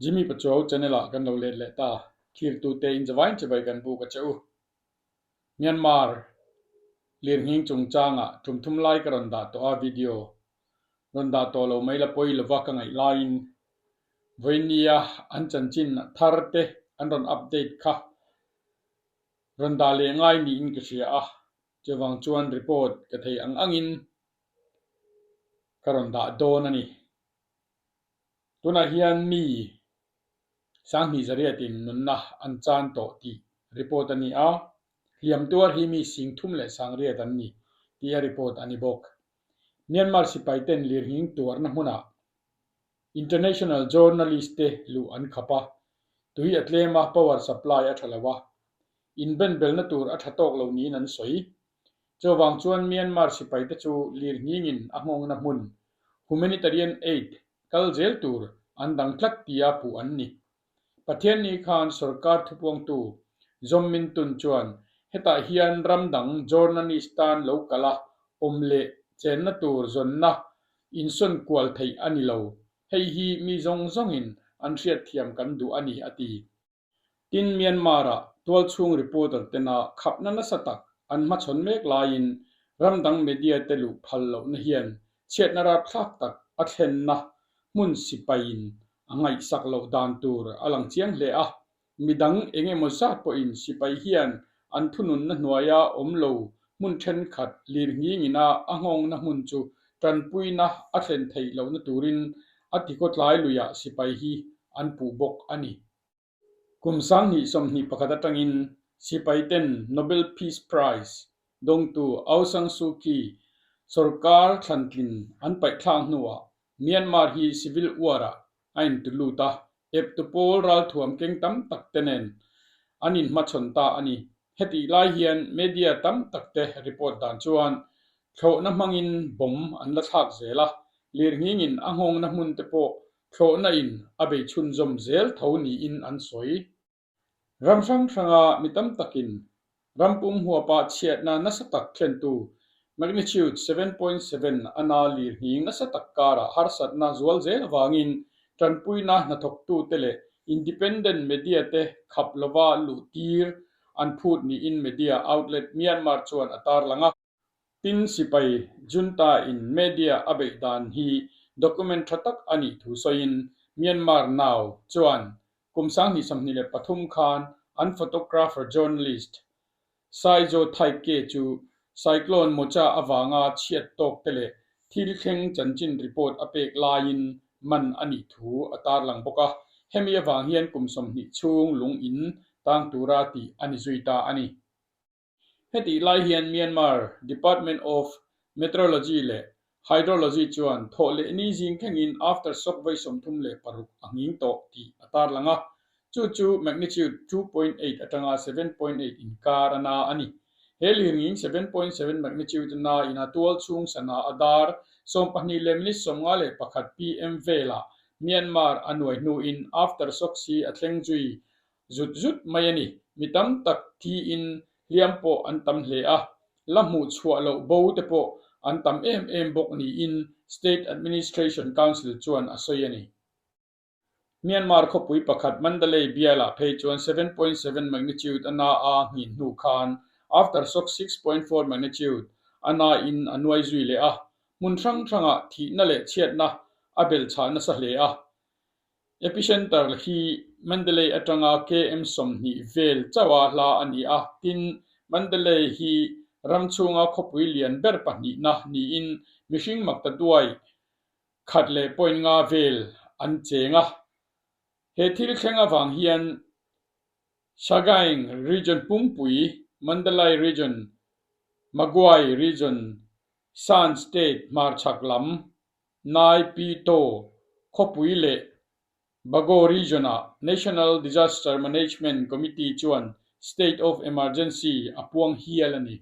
Jimmy Pachuau channel ah kan lo let leh ta. Thirtute in chavain chibai kan buk a che u. Myanmar lirnghing chungchangah tum thum lai ka rawn dah tawh a video rawn dah tawh lo mai la pawi lova ka ngaih laiin vawinia an chanchin thar te an rawn update kha rawn dah leh ngai niin ka hria a, chuvang chuan report ka thei ang angin ka rawn dah dawn a ni. Tunah hian mi Sanghnih zariatin nunna an chan tawh tih report a ni a, hliam tuar hi mi 30 600 an ni tia report a ni bawk. Myanmar sipai ten lirnghing tuarna hmunah international journalist te luh an khap a, tui a tlem a, power supply a tha lo a, inbenbelna tur a tha tawk lo niin an sawi. Chuvang chuan Myanmar sipai te chu lirnghingin a nghawngna hmun humanitarian aid kal zel tur an dang tlat tia puh an ni. Pathianni khan sorkar thupuangtu Zaw Min Tun chuan hetah hian ram dang journalist tan lo kal a awm leh chenna tur zawnna insawn kual theih a ni lo, hei hi mi zawng zawngin an hriatthiam kan duh a ni a ti. Tin, Myanmar-ah tualchhung reporter tena khapna nasa tak an hmachhawn mek laiin ram dang media te luh phal lohna hian chhiatna rapthlak tak a thlenna hmun sipaiin a ngaihsak loh dan tur a lang chiang hle a. Midang eng emaw zat pawhin sipai hian an thununna hnuaia awm lo hmun thenkhat lirnghingina a nghawngna hmun chu tanpuina a thlen theih lohna turin a tikawtlai luiah sipai hi an puh bawk a ni. Kum 2021 atangin sipai ten Nobel Peace Prize dawngtu Aung San Suu Kyi sorkar thlantlin an paihthlak hnuah Myanmar hi civil war-ah a intu lut a, eptu pawl ralthuam keng tam tak te nen an inhmachhawn ta a ni. Hetih lai hian media tam tak te report dan chuan thlawhna hmangin bomb an la thlak zel a, lirnghingin a nghawngna hmun te pawh thlawhna in a bei chhunzawm zel tho niin an sawi. Ram hrang hranga mi tam takin ram pum huapa chhiatna nasa tak thlentu magnitude 7.7 a na lirnghing nasa tak karah harsatna zual zel avangin tanpuina hnathawktute leh independent media te khap lova luh tir an phut niin media outlet Myanmar chuan a tarlang a. Tin, sipai junta in media a beih dan hi document tha tak a nih thu sawiin Myanmar Now chuan kum 2023 khan an photographer journalist Saijo Thaike chu cyclone Mocha avanga chhiat tawk te leh thil thleng chanchin report a pek laiin man a nih thu a tarlang bawk a, hemi avang hian kum 20 chhung lung in tang tura tih a ni zui ta a ni. Hetih lai hian Myanmar Department of Meteorology leh Hydrology chuan thawh leh ni zing thlengin aftershock vawi 36 a nghing tawh tih a tarlang a, chu chu magnitude 2.8 atanga 7.8 inkar a na a ni. He lirnghing 7.7 magnitude a na in a tual chhung sana a dar 12 leh minute 51 pm velah Myanmar a nuai hnuin aftershocks hi a thleng zui zut zut mai a ni. Mi tam tak thiin hliam pawh an tam hle a, la hmuh chhuah loh bo te pawh an tam em em bawk niin State Administration Council chuan a sawi a ni. Myanmar khawpui pakhat Mandalay bialah phei chuan 7.7 magnitude a na a nghin hnu khan aftershock 6.4 magnitude a na in a nuai zui leh a, hmun hrang hrangah thihna leh chhiatna a belhchhah nasa hle a. Epicenter hi Mandalay atanga KM 20 vel chauha hla a ni a, tin, Mandalay hi ram chhunga khawpui lian ber pahnihna niin mihring makta duai khat leh point nga vel an cheng a. He thil thleng avang hian Sagaing Region pumpui, Mandalay Region, Magway Region, Shan State hmarchhak lam, Nai Pyi Taw khawpui leh Bago Region-ah National Disaster Management Committee chuan State of Emergency a puang hial a ni.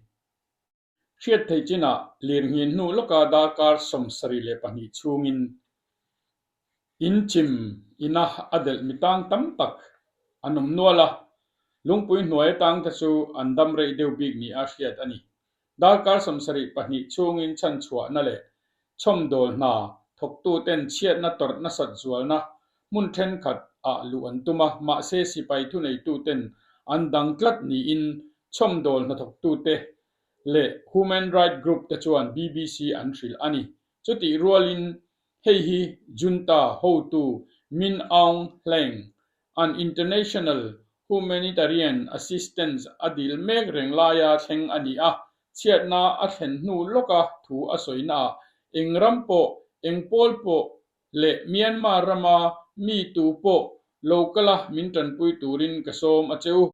Hriat theih chinah lirnghin hnu lawka darkar 72 chhungin in chim ina a delh mi tang tam tak an awm nual a, lungpui hnuai atang te chu an dam reih deuh bik nia hriat a ni. Darkar 72 chhungin chhanchhuahna leh chhawmdawl hna thawktuten chhiatna tawrh nasat zualna Hmun thenkhat ah luh an tum a, mahse sipai thuneituten an dang tlat niin chhawmdawl hnathawktute leh human right group te chuan BBC an hrilh a ni. Chutih rualin hei hi junta hotu Min Aung Hlaing an international humanitarian assistance a dil mek reng laia thleng a ni a, chhiatna a thlen hnu lawka thu a sawinaah eng ram pawh, eng pawl pawh leh Myanmar rama mi tu pawh lo kala min tanpui turin ka sawm a che u.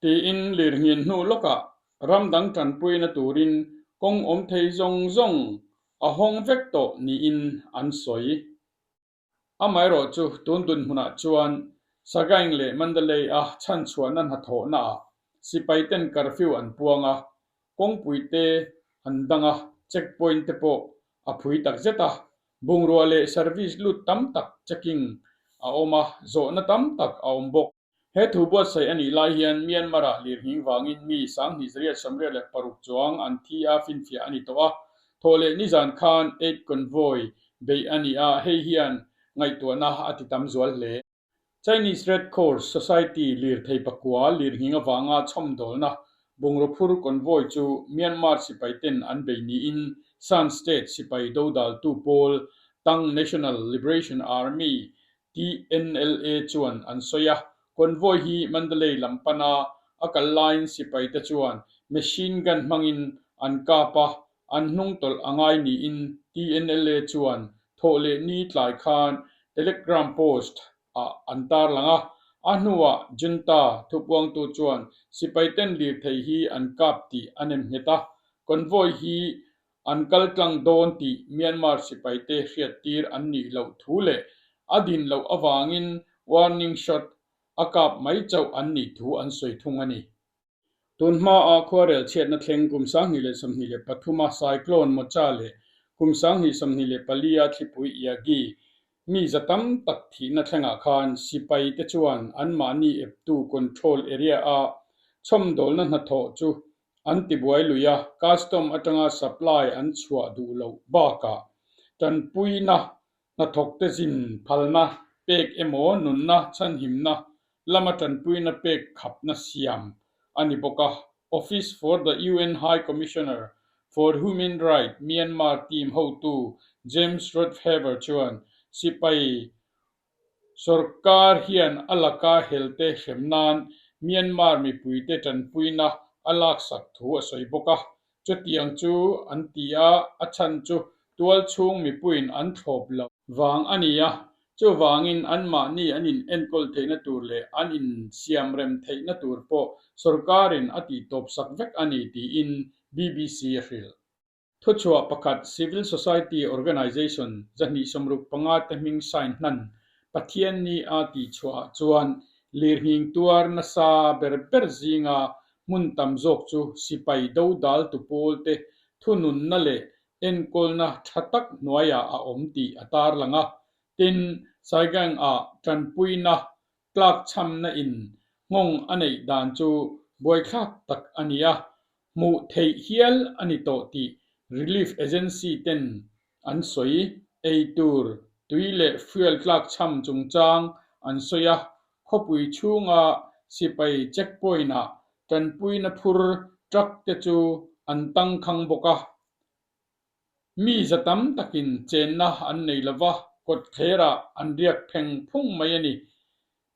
Tiin lirnghin hnu lawkah ram dang tanpuina turin kawng awm thei zawng zawng a hawng vek tawh niin an sawi. Amaherawh chu tun dunhmunah chuan Sagaing leh Mandalay-a chhanchhuahna hnathawhnaah sipaiten curfew an puang a, kawngpuite an dang a, checkpoint te pawh a phui takzet a, bungrua leh service lut tam tak checking a awm a, zawhna tam tak a awm bawk. He thu buatsaih a nih lai hian Myanmar-ah lirnghing vangin mi 2886 chuang an thi a finfiah a ni tawh a. Thawhleh nizan khan aid convoy beih a ni a, hei hian ngaihtuahna a ti tam zual hle. Chinese Red Cross Society lirthei pakua lirnghing avanga chhawmdawlna bungraw phur convoy chu Myanmar sipaiten an bei niin Shan State sipai dodaltu pawl Tang National Liberation Army TNLA chuan an sawi a, convoy hi Mandalay lam pana a kal laiin sipaite chuan machine gun hmangin an kap a, an hnung tawlh a ngai niin TNLA chuan thawh leh ni tlai khan Telegram post ah an tarlang a, a hnuah junta thupuangtu chuan sipaiten lirthei hi an kap tih a nem nghet a, convoy hi An kal tlang dawn tih Myanmar sipaite hriattir an nih loh thu leh a din loh avangin warning shot a kap mai chauh an nih thu an sawi thung a ni. Tun hmaa khuarel chhiatna thleng kum 2023 a cyclone Mocha leh kum 2024 a thlipui Yagi mi za tam tak thihna thlengah khan sipaite chuan anmahni eptu control area-a chhawmdawlna hnathawh chu An tibuai lui a, custom atanga supply an chhuah duh loh bakah tanpuina hnathawkte zin phalna pek emaw nunna chhanhimna lama tanpuina pek khapna siam a ni bawk a. Office for the UN High Commissioner for Human Rights Myanmar team hotu James Rodehaver chuan sipai Sorkar hian a laka helte hrem nan Myanmar mipuite tanpuina a laksak thu a sawi bawk a. Chutiang chu an ti a, a chhan chu tualchhung mipuiin an thlawp loh vang a ni a, chuvangin anmahni an inenkawl theihna tur leh an insiamrem theihna tur pawh sorkarin a tihtawpsak vek a ni tiin BBC a hrilh. Thuchhuah pakhat Civil Society Organization 265 te hming sign hnan Pathianni a tihchhuah ah chuan lirnghing tuar nasa ber ber zinga hmun tam zawk chu sipai dodal tu pawl te thununna leh enkawlna tha tak hnuaiah a awm tih a tarlang a. Tin, Saigang ah tanpuina tlakchhamna in nghawng a neih dan chu buaithlak tak a ni a, hmuh theih hial a ni tawh tih relief agency ten an sawi. Ei tur, tui leh fuel tlakchham chungchang an sawi a, khawpui chhunga sipai checkpoint ah tanpuina phur truck te chu an tangkhang bawk a. Mi za tam takin chenna an nei lo va, kawtthlerah an riak pheng phung mai a ni.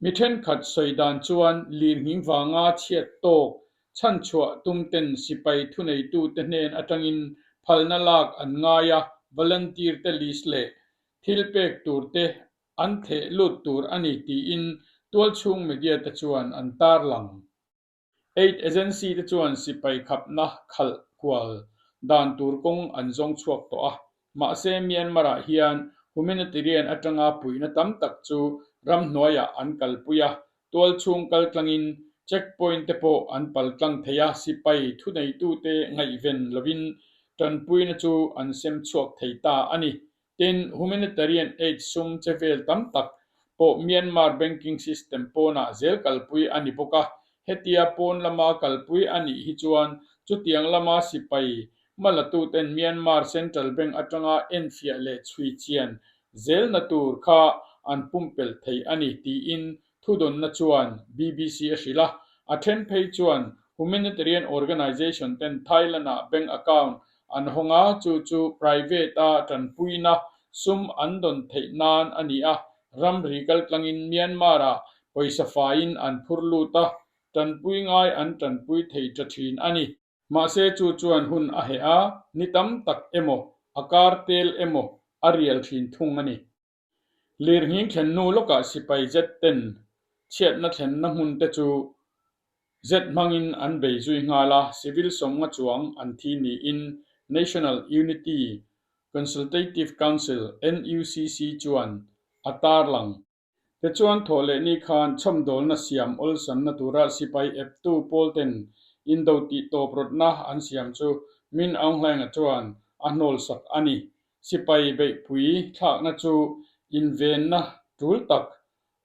Mi thenkhat sawi dan chuan lirnghing vanga chhiat tawk chhanchhuah tumten sipai thuneitute hnen atangin phalna lak an ngai a, volunteer te list leh thil pek turte an theh lut tur a ni tiin tualchhung media te chuan an tarlang. Aid agency te chuan sipai khapna khalh kual dan tur kawng an zawng chhuak tawh a. Mahse, Myanmar-ah hian humanitarian atanga puihna tam tak chu ramhnuaiah an kalpui a, tualchhung kaltlangin checkpoint te pawh an paltlang thei a, sipai thuneitute ngaihven lovin tanpuina chu an sem chhuak thei ta a ni. Tin, humanitarian aid sum che vel tam tak pawh Myanmar banking system pawnah zel kalpui a ni bawk a, hetia pawn lama kalpui a nih hi chuan chutiang lama sipai hmalatuten Myanmar Central Bank atanga enfiah leh chhui chian zelna tur kha an pumpelh thei a ni, tiin thudawnna chuan BBC a hrilh a. A then phei chuan humanitarian organization ten Thailand-ah bank account an hawng a, chu chu private-a tanpuina sum an dawn theih nan a ni a, ramri kaltlangin Myanmar-ah pawisa faiin an phur lut a, tanpui ngai an tanpui thei ta thin a ni. Mahse chu chuan hun a heh a, ni tam tak emaw, a kar tel emaw a rial thin thung a ni. Lirnghing thlen hnu lawkah sipai zet ten chhiatna thlenna hmun te chu zet hmangin an bei zui nghal a, civil sawmnga chuang an thi niin National Unity Consultative Council, NUCC, chuan a tarlang. Tichuan thawh leh ni khan chhawmdawlna siam awlsamna tura sipai eptu pawl ten indo tih tawp rawtna an siam chu Min Aung Hlaing-a chuan a hnawlsak a ni. Sipai beihpui thlakna chu invenna tul tak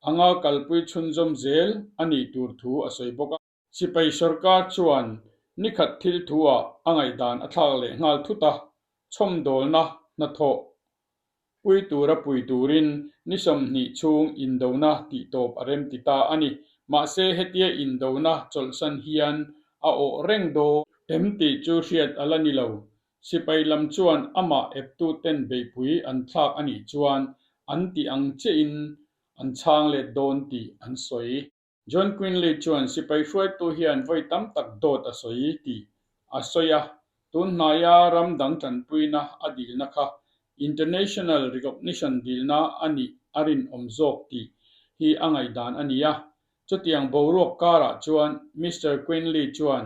anga kalpui chhunzawm zel a nih tur thu a sawi bawk a. Sipai sawrkar chuan nikhat thil thu-ah a ngaihdan a thlak leh nghal thut a, chhawmdawlna hnathawh pui tura pui turin ni 20 chhung indona tihtawp a rem ti ta a ni. Mahse, hetia indona chawlhsan hian a awh reng dawn em tih chu hriat a la ni lo. Sipai lam chuan amah eptuten beihpui an thlak a nih chuan an tih ang chiahin an chhang let dawn tih an sawi. John Quinley chuan sipai hruaitu hian vawi tam tak dawt a sawi tih a sawi a, tun hnaia ram dang tanpuina a dilna kha international recognition dilna a nih a rinawm zawk tih hi a ngaihdan a ni a. Chutiang boruak karah chuan Mister Quinley chuan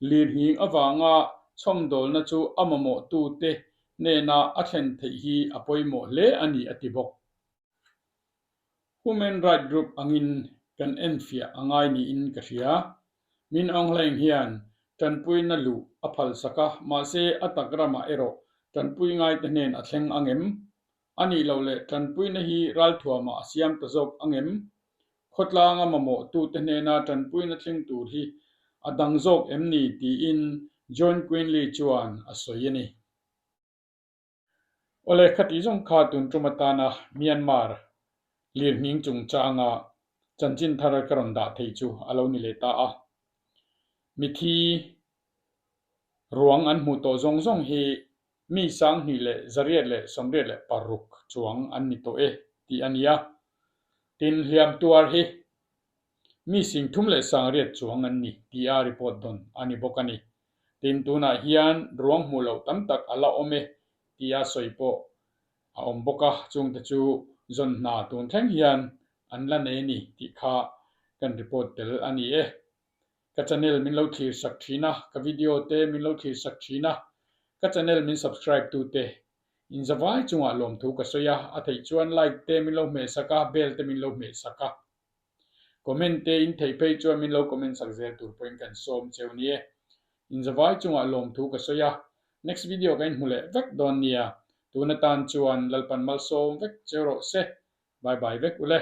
lirnghing avanga chhawmdawlna chu a mamawhtute hnena a thlen theih hi a pawimawh hle a ni a ti bawk. Human Right Group angin kan enfiah a ngai niin ka hria. Min Aung Hlaing hian tanpuina luh a phalsak a, mahse a tak ramah erawh tanpui ngaite hnen a thleng ang em? A nih loh leh tanpuina hi ralthuamah a siam ta zawk ang em? Khawtlanga mamawhtute hnena tanpuina thleng tur hi a dang zawk em ni? tiin John Quinley chuan a sawi a ni. Awle, khati zawng kha tun tum atana Myanmar lirnghing chungchanga chanchin thar ka rawn dah thei chu a lo ni leh ta a. Mithi ruang an hmuh tawh zawng zawng hi mi 2186 chuang an ni tawh e tih a ni a. Tin, hliam tuar hi mi 3800 chuang an ni tih a report dawn a ni bawk a ni. Tin, tunah hian ruang hmuh loh tam tak a la awm e tia sawi pawh a awm bawk a, chungte chu zawn hna tun thleng hian an la nei a ni tih kha kan report tel a ni e. Ka channel min lo thlir sak thin a, ka video te min lo thlir sak thin a, ka channel min subscribe tu te inzavai chungah lawmthu ka sawi a, a theih chuan like te min lo hmeh sak a, bell te min lo hmeh sak a. Comment te in theih phei chuan min lo comment sak zel tur pawhin kan sawm cheu ni e. Inzavai chungah lawmthu ka sawi a, next video ka inhmu leh vek dawn nia. Tun atan chuan Lalpan malsawm vek cheu rawh se. Bye bye vek ule.